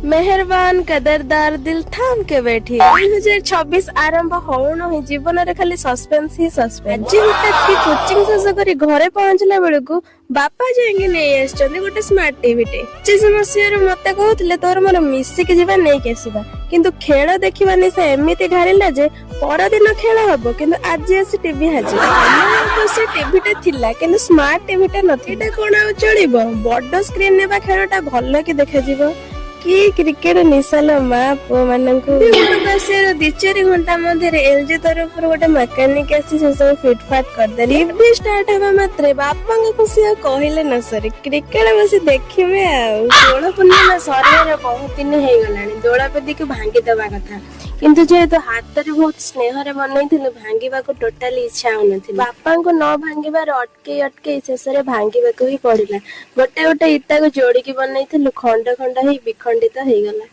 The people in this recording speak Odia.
मेहरबान कदरदार दिल थाम के बैठी। 2026 ଆରମ୍ଭ ହଉଣୁ ହିଁ ଜୀବନରେ ଖାଲି ସସ୍ପେନ୍ସ ହିଁ ସସ୍ପେନ୍ସ। ଆଜି ହଠାତ୍ କି କୋଚିଂ ଶେଷ କରି ଘରେ ପହଞ୍ଚିଲା ବେଳକୁ ବାପା ଯାଇକି ନେଇ ଆସିଛନ୍ତି ଗୋଟେ ସ୍ମାର୍ଟ ଟିଭିଟେ। 25 ମସିହାରୁ ମତେ କହୁଥିଲେ, ତୋର ମୋର ମିଶିକି ଯିବା, ନେଇକି ଆସିବା। କିନ୍ତୁ ଖେଳ ଦେଖିବା ନିଶା ଏମିତି ଘାରିଲା ଯେ ପରଦିନ ଖେଳ ହବ, କିନ୍ତୁ ଆଜି ଆସି ଟିଭି ହାଜିର। ଆମର ଅବଶ୍ୟ ଟିଭିଟା ଥିଲା, କିନ୍ତୁ ସ୍ମାର୍ଟ ଟିଭିଟା ନଥିଲା। ଏଇଟା କଣ ଆଉ ଚଳିବ? ବଡ ସ୍କ୍ରିନ ନେବା ଖେଳଟା ଭଲ କି ଦେଖାଯିବ। କି କ୍ରିକେଟ ନିଶାଲ ମା ପୁଅ ମାନଙ୍କୁ! ଘରକୁ ଆସିବାର 2-4 ଘଣ୍ଟା ମଧ୍ୟରେ ଏଲଜି ତରଫରୁ ଗୋଟେ ମେକାନିକ ଆସି ସେ ସବୁ ଫିଟ ଫାଟ କରିଦେଲେ। ଟିଭି ଷ୍ଟାର୍ଟ ହେବା ମାତ୍ରେ ବାପାଙ୍କ ଖୁସି ଆଉ କହିଲେ ନ ସରେ। କ୍ରିକେଟ ବସି ଦେଖିବେ। ଆଉ ଦୋଳ ପୂର୍ଣ୍ଣିମା ସରିବାର ବହୁତ ଦିନ ହେଇଗଲାଣି। ଦୋଳ ବେଦୀକୁ ଭାଙ୍ଗିଦବା କଥା, କିନ୍ତୁ ଯେହେତୁ ହାତରେ ବହୁତ ସ୍ନେହରେ ବନେଇଥିଲୁ, ଭାଙ୍ଗିବାକୁ ଟୋଟାଲି ଇଚ୍ଛା ହଉନଥିଲା। ବାପାଙ୍କୁ ନ ଭାଙ୍ଗିବାର ଅଟକେଇ ଅଟକେଇ ଶେଷରେ ଭାଙ୍ଗିବାକୁ ହିଁ ପଡିଲା। ଗୋଟେ ଗୋଟେ ଇଟାକୁ ଯୋଡିକି ବନେଇଥିଲୁ, ଖଣ୍ଡ ଖଣ୍ଡ ହେଇ ବିଖଣ୍ଡିତ ହେଇଗଲା।